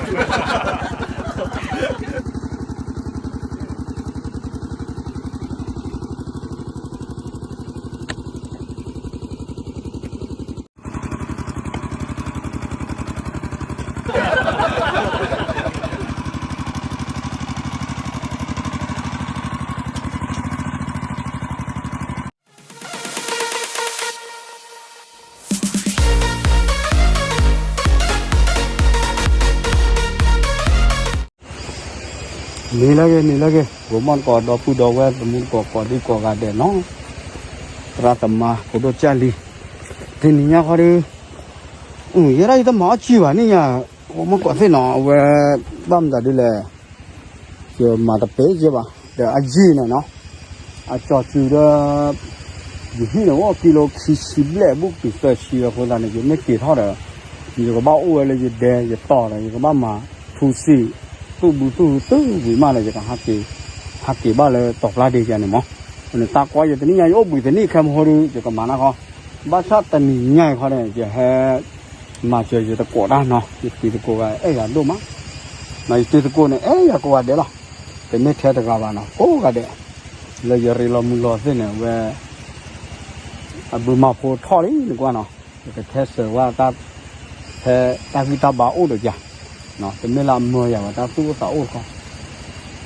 နံၤလၢဂ့ၤ နံၤလၢဂ့ၤ ဂိၤမီၢ်တကိး ဒီပုၢ်ဒီဝဲၢ် သမူတကိး ကိးဒံကိးဂၤဒဲးနီၤ, သရၣ်သမါ ဖိဒိၣ်ကၢ်လံၤ, တနံၤညါခီဒီး ယဲဒၣ်ယတမၤအီၣ်ကံဘၣ်န့ၣ်ညါ, ဂိၤမီၢ်တကိးသ့ၣ်နီၤ အဝဲ ဘၣ်မတၤဒ်လဲၣ် ယမၤတပဲာ်က့ဘၣ် ဒီးအယံာ်န့ၣ်နီၤ, အကၠီၤစုၤဒီး ယဟံၣ်န့ၣ်အိၣ်ကံလိခံဆံဘျဲၣ် ဘူးတုၤသၢဆံအဃိသတးန့ၣ် ယမ့ၢ်က့ၤထီၣ်ဒီး ယကဘၣ်အိၣ်ဝဲလၢယဒဲယတီၤဒီး ယကဘၣ်မၤထူစံာ် သူၣ်ဘုသူၣ်ဟုသုဝံၤမးဒီး ယကဟးက့ၤ ဟးက့ၤဘၣ်လၢတီၤဖျါဒ့ယၤန့ၣ်မး, နတၢ်ကွၢ်ယတနံၣ်ညါ ယအိၣ်ဘှံးတနံၣ်ခဲမဟိဒီး ယကမၤနၢ်ဃီ, ဘၣ်ဆၣ်တနံၤညါအံၤခီန့ၣ် ယဟဲ မၤစၢၤယတကိးတၢ်နီၤ, ယတံၤသကိးဂၤအဲၣ်ယၤဒိၣ်မး, ယတံၤသကိးန့ၣ် အဲၣ်ယၤကိးဂၤဒဲးလီၤ, တမ့ၢ်ထဲတဂၤဘၣ်နီၤ ကိးဂၤဒဲး, လၢယရ့လီၤမုၢ်လီၤသ့ၣ်န့ၣ် အဝဲ အဘုမၢ်ဖိထီၣ်လံနကွၢ်နီၤ, ယကခဲစၢၤဝဲတၢ် ဖဲတၢ်ဂံၢ်တၢ်ဘါအိၣ်ဒီးယၤ, တမ့ၢ်လၢအမၢယၤဝဲတၢ်သူၣ်အိၣ်သးအိၣ်တခီ,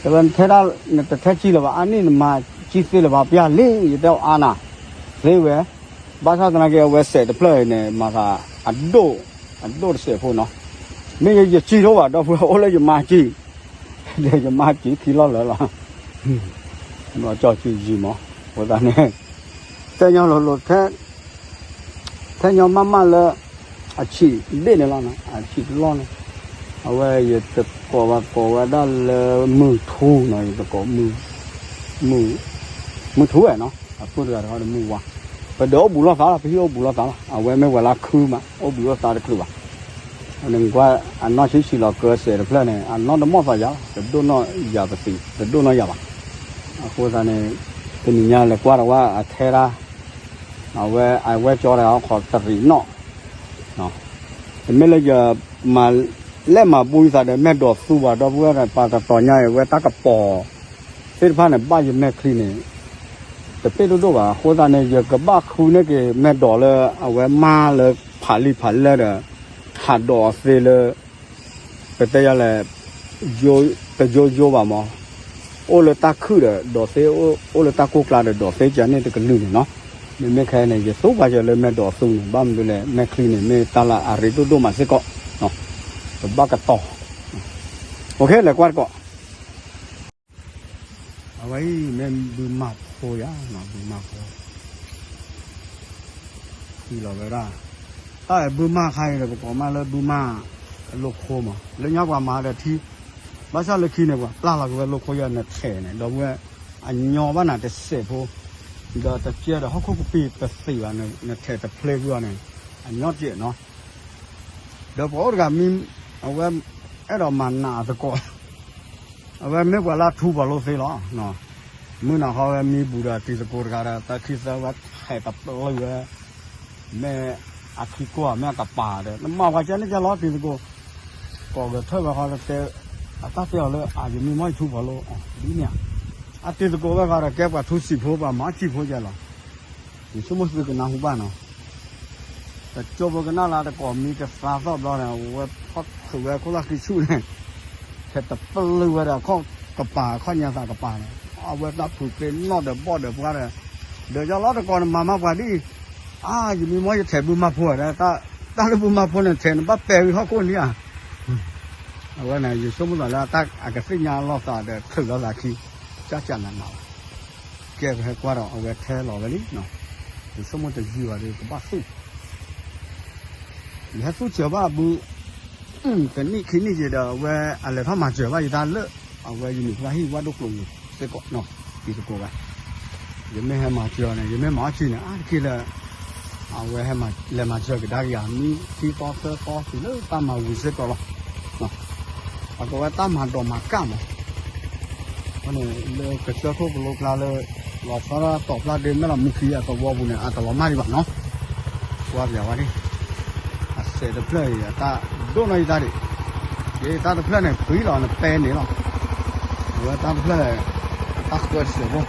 တဲဝဲထဲဒၣ် နတထဲကံလၢၤဘၣ် အါန့ၢ်နမၤကံသ့လၢၤဘၣ် ပျၢ်လံ ယတဲအါနၤ သ့ဝဲ ဘၣ်ဆၣ်သနာ်က့ အဝဲစဲးတဖျၢၣ်အံၤန့ၣ် မၤသးအဒိၣ် အဒိၣ်တစဲးဖိနီၤ, မ့ၢ်ယယစံၣ်ထီၣ်ဘၣ် ဒီပုၢ်ဝဲၢ်အိၣ်လၢယမါကံ, ဒီးယမါကံခံလီၢ်လၢာ်လီၤ, နီၢ်ကၠီၣ်စုယံၤမး, အဃိသတးန့ၣ် တဲညီလိၤလိၤ ထဲညီမးမးလၢ အဆံးဘ့ၣ်န့ၣ်လီၤ, အဆံးတလီၢ်န့ၣ်, အဝဲယတကိးဘၣ်ကိးဝဲဒၣ်လၢမုၢ်ထူနီၤ, ယတကိး မုၢ်ထူဝဲနီၤ, အပုၢ်တဂၤတခီဒီးမုၢ်ဝါ, ပဒိးအိၣ်ဘူးလိာ်သးလီၤ, ပဟံၣ်အိၣ်ဘူးလိာ်သးလီၤ, အဝဲမ့ၢ်ဝဲလၢခုမး အိၣ်ဘူးလိာ်သးတချုးဘၣ်, နကွၢ်အနီၢ်ဆံးဆံးလီၤကၢစဲးတဖျၢၣ်န့ၣ် အနီၢ်တမီၢ်သးယၤလီၤ, တဒိၣ်နီၢ်ယၤပသံး တဒိၣ်နီၢ်ယၤဘၣ်, အဃိသတးန့ၣ် တနံၤညါလဲၤကွၢ်ဒီးဝဲအထဲတၢ် အဝဲအဝဲကၠီတဂၤဟီၣ်ခိးတရံးနီၣ်, တမ့ၢ်လၢယ မၤလဲၣ်မၤဘူယသးဒီးမဲာ်ဒိးသူဘၣ် ဒီပုၢ်ဝဲၢ် ပှၤတတီၤညါအံၤ အဝဲတၢ်ကပီၤသ့ၣ်တဖၣ်န့ၣ် ဘၣ်ယမဲာ်ချံန့ၣ် တပ့ၣ်ဒိၣ်ဒိၣ်ဘၣ် အဃိသတးန့ၣ် ယကဘၣ်ဃုန့ၢ်က့ၤမဲာ်ဒိးလၢအဝဲမၤလၢဖးလံာ်ဖးလဲၢ်ဒီး ဟးဒိးအီၤသ့လၢ ပတဲယၤလဲၣ် တယိယိဘၣ်မး, အိၣ်လၢတၢ်ခုၣ်ဒီးဒိးသ့, အိၣ်လၢတၢ်ကိၢ်ကျါဒီးဒိးသ့ ကန့ၣ်တကလုာ်န့ၣ်နီၤ, မ့မ့ၢ်ခဲအံၤန့ၣ် ယသူဘၣ်ယၤလၢမဲာ်ဒိးသူန့ၣ် ဘၣ်မနုၤလဲၣ် မဲာ်ချံန့ၣ် မ့ၢ်တၢ်လၢအရ့ဒိၣ်ဒိၣ်မးစ့ၢ်ကီး, ပဘၣ်ကတီၤ, လဲၤကွၢ်တကိး အဝဲအံၤမ့ၢ်ဘုမၢ်ဖိယၤ, ဘုမၢ်ဖိ ထံၣ်လီၤဝဲဒၣ်, တၢ်အဲၣ်ဘုမၢ်ခါအံၤဒီး ပကိးမးလၢဘုမၢ်လိၣ်ခိမး, လၢညါပှၤမၤဒီးထံ, ဘၣ်ဆၣ်လၢခံန့ၣ် ပှၤပျၢ်လီၤက့ၤဝဲလိၣ်ခိယၤ နထဲးန့ၣ် ဒီပုၢ်ဝဲၢ်, အညီဘၣ်နၤတစဲးဖိ, ဒီးတကဲဒီးဟီၣ်ခိၣ်ကပံာ်တသ့ဘၣ်, နထဲးတဖျဲကွံာ်အီၤန့ၣ် အညီကဲးနီၤ, ဒီးပှၤအိၣ်တဂၤမံ, အဝဲအဲၣ်ဒိးမၤနးအသကိး အဝဲမ့ၢ်ပှၤလၢအထူပှၤလိသ့လီၤ. မုၢ်နၤခီဝဲမံဘူးဒီးတံၤသကိးတဂၤဒီး သၢခံသၢဝဲထဲးတပျုာ်ဝဲ, မ့ၢ်အခံကိၢ်ဧါ မ့ၢ်အကပၤဒီး နမၤပှၤကဲန့ၣ်ကဲလီၤတံၤသကိး, ကိးကထၢၣ်ဝဲဃီတဲ, အတၢ်တဲအီၤလၢ အယမံမီၢ်ယထူပှၤလိ ဒ်န့ၣ်ဧါ, အတံၤသကိးဝဲဃီဒီးကဲပှၤထူစံာ်ဖိ ပှၤမၤအီၣ်စံာ်ဖိကဲလီၤ. ယဆိကမိၣ်သုကနၢ်ဟူဘၣ်နီၤ တကၠိဖိကနၣ်လၢတကိးမံကသါသီၣ်ဘျီန့ၣ် အဝဲဖီၣ်ချုးဝဲခိၣ်သၣ်ဃံဆူၣ်န့ၣ်, ထဲးတပျုာ်ဝဲဒီးခီၣ်ကပၤ ခီၣ်ညါသးကပၤန့ၣ် အဝဲတၢ်ဖုးကျ့နီၣ်ဒီးဘီၣ်ဒီးပှၢ်ဒီး, ဒီးယလီၤတကိးန့ၣ် မၤမးပှၤဒ်အံၤ, အါ ယမံမီၢ်ယထဲးဘုမၢ်ဖိဒီး, တၢ်လၢဘုမၢ်ဖိန့ၣ် ထဲးန့ၣ်ဘၣ်ပဲာ်ဝံၤဟီၣ်ခိၣ်န့ၣ်ဧါ. အဝဲန့ၣ် ယဆိကမိၣ်သးလၢတၢ်အကသ့ၣ်ညါလီၤသးဒီးချုးလီၤသးခံ, ကၢ်ကၢ်နးနးလီၤ. ကဲပဟဲကွၢ်ဒီးအဝဲထဲလီၤဝဲလံ, ယဆိကမိၣ်တယံာ်ဘၣ်ဒီးကဘၣ်သူၣ် ယဟဲသူၣ်စၢၤဘၣ်အဘု, တနံၣ်ခံနံၣ်ယံၤဒီး အဝဲအလဲၤထီၣ်မၤစၢၤဘၣ်ယတၢ်လၢ အဝဲယမ့ၢ်ပှၤဟံၣ်ဝၣ်ဒိၣ်ကျိၤယံၤစ့ၢ်ကီးနီၤ, တံၤသကိးဘၣ်, ယမ့ၢ်ဟဲမၤစၢၤအီၤန့ၣ် ယမ့ၢ်မၤအီၣ်စံာ်န့ၣ် အါတက့ၢ်လၢ အဝဲဟဲလဲၤမၤစၢၤကဒါက့ၤယၤ မံခံသီသၢသီတုၤလၢတၢ်မၤဝံၤစ့ၢ်ကီးလီၤ. အကဝဲတၢ်မၤဒိးမၤကၣ်မး အဃိန့ၣ် လၢကစၢၢ်ခိၣ်ကလိကျါလၢ လီၤဆီဒၣ်တီၤဖျါဒ့မဲၢ်လီၤမူခံအသဝီပူၤန့ၣ် အတလီၤမၢ်ဒံးဘၣ်နီၤ, ကွၢ်ပျးဝဲဒၣ်, အစဲးတဖျၢၣ်အံၤ အတၢ်ဒိၣ်နီၢ်ယတၢ်ဒံး, ယတၢ်တဖျၢၣ်န့ၣ် ပှံၤလီၤ နပဲန့ၣ်လီၤ. အဝဲတၢ်တဖျၢၣ် တၢ်ဃၢတစဲးဖိ တ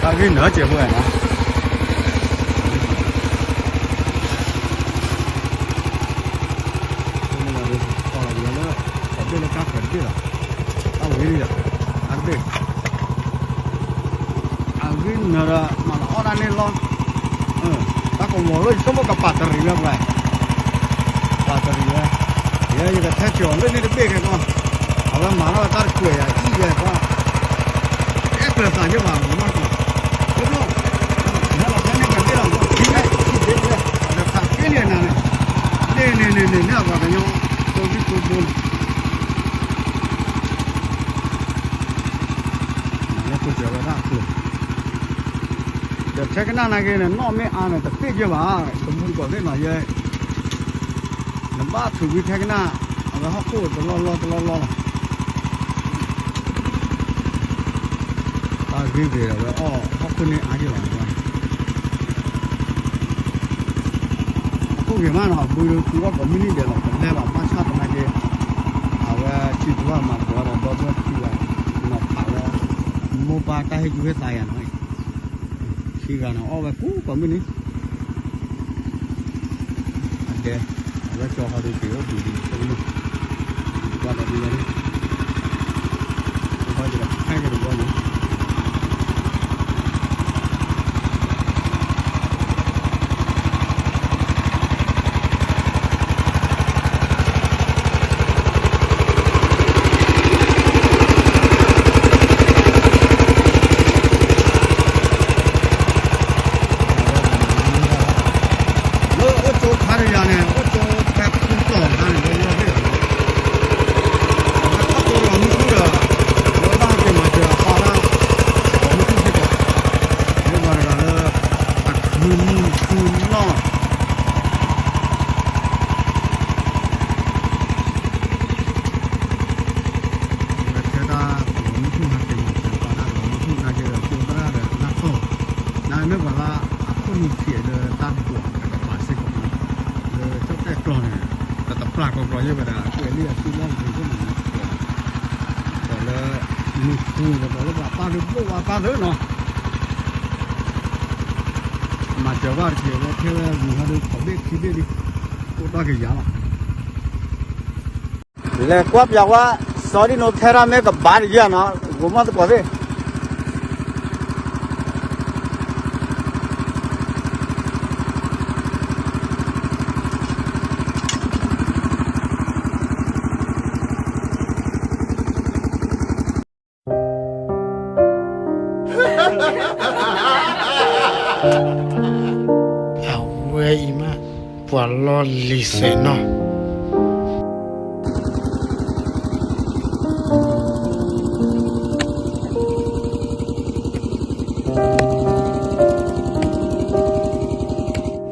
ၢ်ဂ့ၢ်နၢစဲးဖိနီၤ. လၢ အဘ့ၣ်လၢကါဃၢၤတဘ့ၣ်လီၤ. တၢ်ဝံၤလံဒီး အဘ့ၣ် အဂ့ၢ်နၢဒီး မၤလီၤအီၣ်ဒၣ်န့ၣ်လီၤ. တၢ်ကဝီၤလၢယဆိကမိၣ်ကပာ်တရံးဝဲပှၤ ပာ်တရံးဝဲ ယဲယကထဲစၢၤအီၤလၢန့ၣ်တဘ့ၣ်ခဲကီၢ် အဝဲမၤထီၣ်တၢ်တကွဲးယၤအံၤယဲကီၢ် အဲၣ်ကျၢၤသးယဲၢ်ဘၣ်မၤကီၢ် တဘျီ ဟဲလီၤဖဲန့ၣ်ကဘ့ၣ်လီၤ ခံမဲခံဘ့ၣ်ဝဲ အတခးက့လံနၤန့ၣ် န့ၣ်န့ၣ်န့ၣ်န့ၣ် အပှၤကညီ သိဘံၣ်သိဘိန့ၣ် လၢခိၣ်စၢၤဝဲဒၣ်အကျိၤ ဒီးထဲကနၣ်နာ်က့န့ၣ် နီၣ်မ့ၢ်အါန့ၣ် တသ့ၣ်ယဲၢ်ဘၣ် တမူတကိးသ့ၣ်နီၤယဲ နဘၣ်ထုးကွံာ်ထဲကနၣ် အဝဲဟီၣ်ခိၣ်တလီၢ်လီၢ်တလီၢ်လီၢ်လီၤ. တၢ်ဂ့ၢ်ဂ့ၤဒီးဝဲအီၣ်ဟီၣ်ခိၣ်န့ၣ်အါယဲၢ်လီၤ. အခိၣ်ဂ့ၤမးနီၤ ဘုဒိၣ်သုအီၣ်ကိးမုၢ်နံၤဒဲးလီၤ ပလဲၤဘၣ်ဘၣ်ဆၣ်သနာ်က့ အဝဲထံၣ်တဝၣ်မၤသကိးဒီးဒီပုၢ်ဝဲၢ်ခံဂၤ နီၤဖးဝဲ မိၢ်ပၢ်တၢ်ဟ့ၣ်ကူၣ်ဟ့ၣ်သါယၤနီၤ ခံဂၤနီၤ အီၣ်ဝဲကူကိးမုၢ်နံၤ အဒဲ အဝဲကၠီဃီဒုးက့ၤအိၣ်ဘှံးဒံး ဆိကမိၣ် ဘၣ်ဒီးဒုးဝဲန့ၣ် ဘၣ်ဒီးဟဲက့ၤတဘျီန့ၣ် လၢအိၣ်ကၠိခါတယၤန့ၣ် အိၣ်ကၠိဖဲခူတီၢ်ခါန့ၣ် လၢလီၢ်ဘ့ၣ်လီၤ. အဝဲခီၣ်တိဒီးမုၢ်ထူၣ်ဒီး အဝဲဘၣ်ဟဲက့ၤမၤစၢၤအပၢ်ဒၣ် မုၢ်ထူၣ်စ့ၢ်ကီး မ့ၢ်ပှၤတဂၤလၢ အထူမုၢ်ထူၣ်လီၢ် ဝဲထဲတၢ်တဂီၤမုၢ်ထူၣ်ဟဲက့ၤမၤစၢၤပၢ်ဒၣ်တဂီၤမုၢ်ထူၣ်နာ်က့ဒီး ကၠိသရၣ်ဒီးနၢ်ထီၣ် နမ့ၢ်ပှၤလၢအခိၣ်နူာ်ထံးလၢတၢ်ဒွးအကပၤစ့ၢ်ကီး လၢကၠီၣ်တဲၣ်ကျီန့ၣ် တတပျၢ်ကီကီယဲၢ်ဝဲဒၣ် ကွဲးလံအစုလီၢ်ကပူၤန့ၣ် ဒီးလၢ မုၢ်ထူၣ်ဒီးလၢပှၤပၢ်ဒုးဘိၣ်ဝဲပၢ်သၢနီၤ မၤစၢၤဝဲတက့ၢ်ဝဲထဲဝဲမုၢ်ဟါဒုး ခီၣ်ဘ့ၣ်ခံဘ့ၣ်ဒုး အိၣ်တၢ်ကယၤလီၤ လဲၤကွၢ်ပျးဝဲ စီၤဒံနိထဲတၢ်မ့ၢ်ကဘၣ်တယၤနီၤ ဂိၤမီၢ်သကိးသ့ၣ် အဝဲအံၤမး ပှၤလီၢ်လံၤစဲးနီၤ အ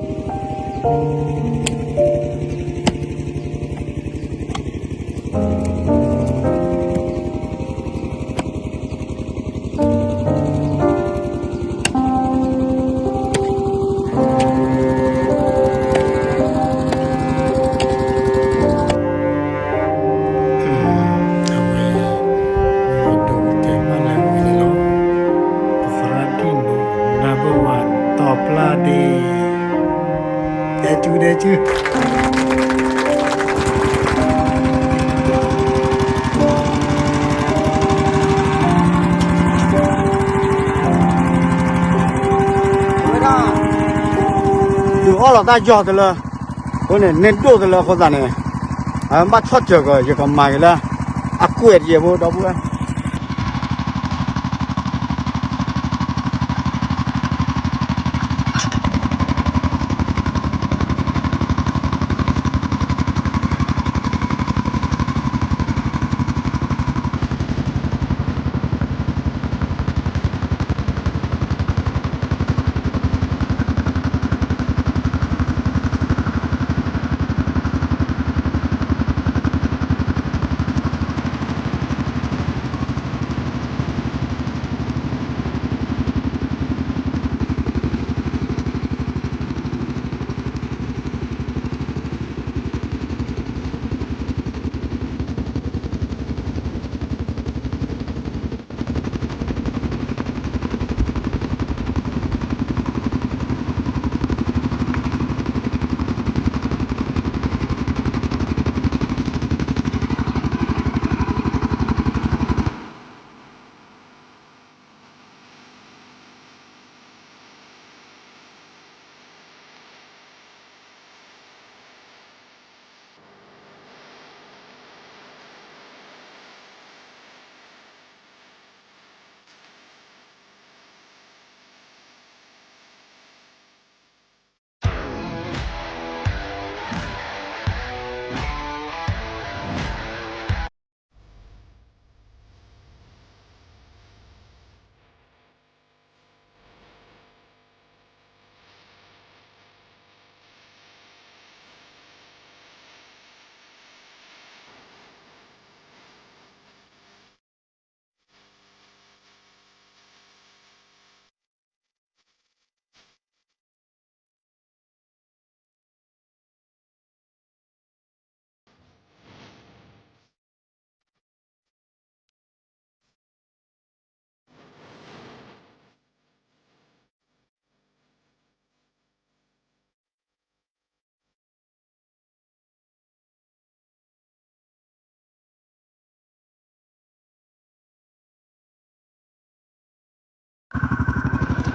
ဝဲအံၤ မ့ၢ်ဒိးကတဲာ်မးလၢအဂ့ၤန့ၣ်လီၤ. ပသရၣ်ဒိၣ်နီၢ် number one တီၢ်ပျၢ်ဒ့ ဒဲကၠူဒဲကၠူ ဝဲဒၣ် ဒုးအီၣ်လီၤတၢ်ယီၢ်တလၢ အဃိန့ၣ် န့ၢ်ဒိၣ်တလၢအဃိသတးန့ၣ် အဘၣ်ဆီၣ်စၢၤကီး ယကမၤက့ၤလၢ အကွဲးတယဲၢ်ဖိဒီပုၢ်ဝဲၢ်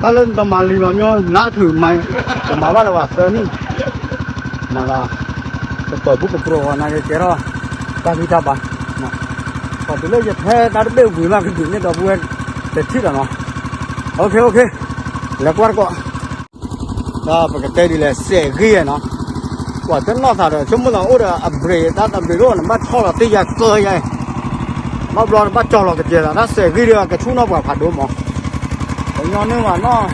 တၢ်လၢနတမၤလံၤဘၣ်မ့ၢ် နးထုးမၤ, တမၤဘၣ်လၢၤဘၣ်သၢနံၣ်, မၤလၢ ကပၢၤဘူးကပြီၤဝဲနာ်က့ကဲထီၣ် တၢ်ဂံၢ်တၢ်ဘါ, ပှၤတုၤလၢယဖဲတၢ်တဘ့ၣ်ဝံၤမးကဒုးန့ၢ်ဒီပုၢ်ဝဲၢ် တထံၣ်လီၤနီၤ, လဲၤကွၢ်တကိး, တၢ်ပကတဲဒ်လဲၣ် စဲးဂံၢ်နီၤ, ပှၤတနီၣ်သးဒီး ဆိကမိၣ်သးအိၣ်ဒီးအဘြ့း တၢ်တဘြ့းဒိၣ်န့ၣ် ဘၣ်ထီၣ်လီၤတ့ၢ်ယၤကၢယၤ, ဘၣ်ဘျီဘၣ်ကၠီၣ်လီၤကစဲးသး တၢ်စဲးဂံၢ်ဒီးကဆူၣ်နီၣ်ပှၤဖးဒိၣ်မး, ပညီနုၢ်ဘၣ်နီၤ,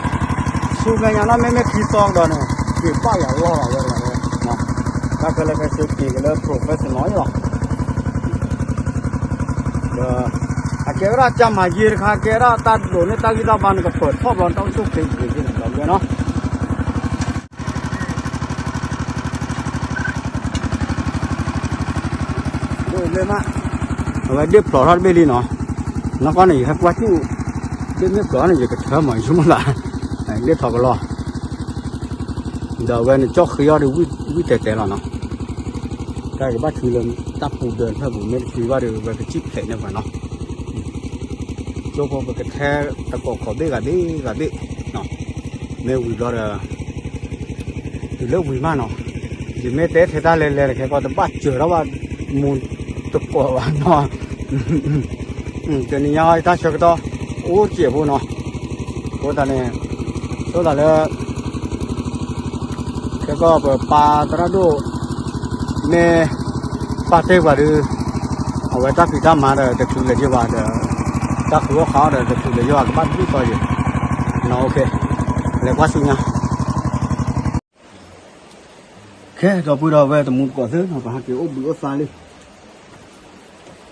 ဆူမဲာ်ညါနီၤ မ့မ့ၢ်ခံသီကဒီးန့ၣ် က့ၤဘၣ်ယၤလီၢ်လီၤဝဲတဂၤဝဲ, တၢ်ခဲလၢာ်ခဲဆ့က့ၤကလၢ professional လီၤ ဒီး အကဲဝဲဒၣ်ကၢ်မၤယ့ၢ်တခါ ကဲဒၣ်တၢ်ဒိးန့ၢ်တၢ်ဂံၢ်တၢ်ဘါန့ၣ် ကပၢၤထီၣ်ဘျီ တၢ်အိၣ်ဆူၣ်ချ့က့ၤက့ၤန့ၣ် ဒီပုၢ်ဝဲၢ်နီၤ, ဒ်မး အဝဲဒ့ၣ်ဖျိးထီၣ်တဘ့ၣ်လံနီၤ, နီၢ်ကီၢ်န့ၣ် ယဟဲကွၢ်စူၣ်, ဒ့ၣ်မ့ၢ်ဖျိးန့ၣ် ယကထၢမး ယဆိကမိၣ်သး, ဒ့ၣ်ထီၣ်ကလီၤ ဒီးအဝဲန့ၣ် ကၠီၣ်ဃ့အီၤဒီး ဝံၣ်တဲာ်တဲာ်လီၤနီၤ, တၢ်ကဘၣ်ဆူလၢ တၢ်ပူၤဒၢးဖျၢၣ်ပူၤ မ့ၢ်တဆူဘၣ်ဒီး ဝဲကစံၣ်ဖျဲးန့ၢ်ပှၤနီၤ, ကၠိဖိပကထဲတကိးကိးဘ့ၣ်ဂၤဘ့ၣ်ဂၤဘ့ၣ်, မ့ၢ်ဝံၤဘျီဒီး တုၤလၢဝံၤမးနီၤ, ယမ့ၢ်တဲထဲတၢ်လဲၤလဲၤတခဲကီး တဘၣ်စၢၤထီၣ်ဘၣ် မူတကိးဘၣ်နီၤ, တနံၤညါအံၤတၢ်ဆၢကတီၢ် အိၣ်စဲးဖိနီၤ, အဃိသတးန့ၣ် အဃိသတးလၢ ခဲကီၢ်ပပၢ်သရၣ်ဒိၣ် မ့ၢ်ပာ်တ့ၢ်ပှၤဒီး အဝဲတၢ်ဖံးတၢ်မၤဒီးတချုးလဲၤက့ၤဘၣ်ဒီး တၢ်ဃုအီၣ်ဃုအီဒီးတချုးလဲၤက့ၤဘၣ် ကဘၣ်ဒုးသီယံၤ, လဲၤကွၢ်ဆူညါ ခဲဒီပုၢ်ဒီဝဲၢ်တမူတကိးသ့ၣ်နီၤ ပဟဲက့ၤအိၣ်ဘှံးအိၣ်သါလံ,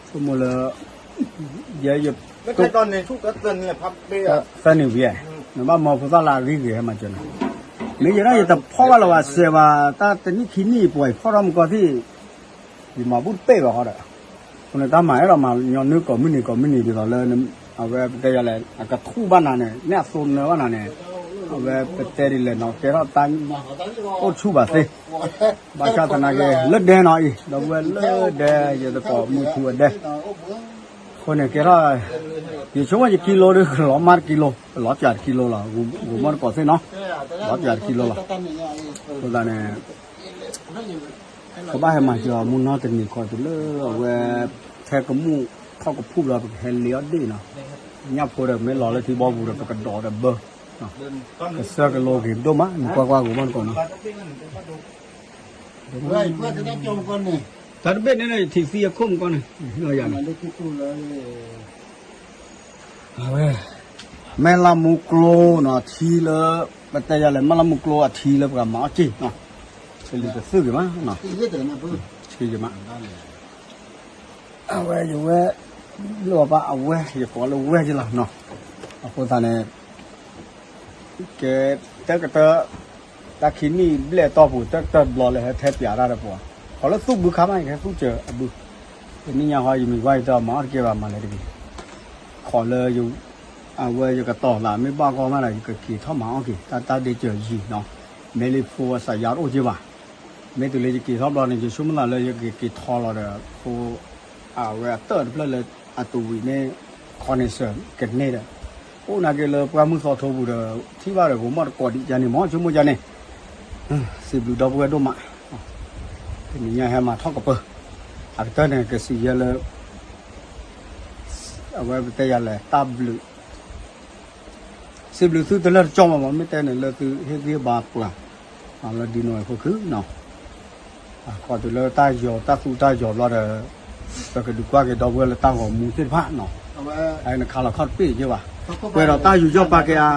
ဆိကမိၣ်လၢ ယဲယ သၢနံၣ်ဝံၤ, နဘၣ်မီဖိသၣ်လၢအဂံၢ်ဂ့ၤဟဲမၤစၢၤနၤ, မ့ၢ်ယဲဒၣ်ယတဖီၣ်ဘၣ်လၢၤဘၣ် စဲးဘၣ် တၢ်တနံၣ်ခံနံၣ်ပှၤယဖီၣ်ထီၣ်မူကီၢ်သ့ၣ်, ယမၤဘူၣ်တပ့ၢ်ဘၣ်ဃီဒီး, အဃိန့ၣ်တၢ်မၤအဲၣ်ဒိးမၤညီနုၢ်ကိးမုၢ်နံၤကိးမုၢ်နံၤဒ်သိးလၢ အဝဲပတဲယၤလဲၣ် အကထူၣ်ဘၣ်နၤန့ၣ် နဲၣ်အသိနၢဘၣ်နၤန့ၣ်, အဝဲပတဲဒ်လဲၣ်နီၤ ကဲထီၣ်တၢ်အိၣ်ဆူၣ်ဘၣ်သ့, ဘၣ်ဆၣ်သနာ်က့ လၢဒဲနီၤအံၤ ဒီပုၢ်ဝဲၢ်လၢဒဲ ယသကိးမုၢ်ထူအဒဲ, အဃိန့ၣ်ကဲထီၣ် ယဆိကမိၣ်ယကံလိဒုး ကလီၤမၢ်တကံလိ, ကလီၤပၠးတကံလိလီၤ, ဂိၤမီၢ်တကိးသ့ၣ်နီၤ, လီၤပၠးတကံလိလီၤ, အဃိသတးန့ၣ် ကဘၣ်ဟဲမၤစၢၤအီၤမူနီတနံၤခီတုၤလၢအဝဲ ထဲကမူၣ်ထီၣ်ကဖူၣ်ဘျီ ပကဟဲလ့အီၣ်ဒ့ၣ်နီၤ, ညၣ်ဖိဒီးမ့ၢ်လီၤလၢထံဘီပူၤဒီး ပကဒိးဒီးဘၢ, ကစၢၢ်ကလိက့ၤဒိၣ်မး နကွၢ်ကွၢ်ဂိၤမီၢ်တကိးနီၤ တၢ်တဘ့ၣ်န့ၣ် ယထံၣ်သံအခိၣ်မူကီၢ်န့ၣ်, အဝဲ မဲၢ်လၢမူကျိနီၤ ထံလၢ ပတဲယၤလဲၣ် မဲၢ်လၢမူကျိအထံလၢပှၤမၤအီၣ်က့ၢ်နီၤ, ဆံးလံတသုဂ့ၤမး, ဆံးဂ့ၤမး, အဝဲယဝဲ လၢပှၤဘၣ်အဝဲ ယကိးလၢဝဲက့ၢ်လီၤနီၤ, အဃိသတးန့ၣ် ကဲ တၢ်ကတၢၢ် တၢ်ခံနံၣ်ဘျဲၣ်အတီၢ်ပူၤ တၢ်ကတၢၢ်တဘျီလၢဟဲထဲပၠးတၢ်ဒီးပှၤ, ခီလၢသူၣ်ဘုခါမး ယကဟဲသူၣ်စၢၤအဘု, တနံၣ်ညါဃီ ယမံၤဝါယတမၤအီၣ်တကဲဘၣ် မၤလဲၤတဂ့ၤ, ခီလၢ အဝဲယကတီၤသး မ့ၢ်ဘၣ်ဂီၢ်မးဒီး ယကက့ၤထီၣ်မၤအီၣ်က့ၤ တၢ်တၢ်ဒ့စၢၤယံၤနီၤ, မ့ၢ်လၢဖိအစးယါတအိၣ်က့ၢ်ဘၣ်, မ့ၢ်တုၤလၢယက့ၤထီၣ်ဘျီန့ၣ် ယဆိကမိၣ်သးလၢယကက့ၤထီလီၤဒီး ဖိ အဝဲအတၢၢ်တဖျၢၣ်လၢအတဝံၤန့ၣ် ခီန့ၣ်စၢၤကန့ၢ်ဒီး အိၣ်နာ်က့လၢပှၢ်မုၢ်သီထိပူၤဒီး ထံၣ်ဘၣ်ဒီး ဂိၤမီၢ်တကိးဒံးယါန့ၣ် မ့ၢ်ဆိကမိၣ်ယါန့ၣ် စံးဘျုးဒီပုၢ်ဝဲၢ်ဒိၣ်မး, တနံၤညါဟဲမၤထီၣ်ကပၢၤ, အကတၢၢ်န့ၣ် ကစံးယဲလၢ အဝဲပတဲယၤလဲၣ် တၢ်ဘျုး စံးဘျုးသုတလၢတကၠီၣ်မး မ့ၢ်တဲန့ၣ်လၢသုဟ့ၣ်ဂံၢ်ဘါပှၤ လၢဒ်နီၢ်အဖိခုနီၤ, အခီတုၤလၢတၢ်ယီၤတၢ်သူတၢ်ယီၤဘျီဒီး ပကဒုးကွၢ်က့ၤဒီပုၢ်ဝဲၢ်လၢတၢ်ဂီၤမူသ့ၣ်တဖၣ်နီၤ, အနခးလီၤခီၣ်တပ့ၢ်ယဲဘၣ်, ပှဲၤဒီးတၢ်ယူးယီၣ်ပာ်ကဲဧါ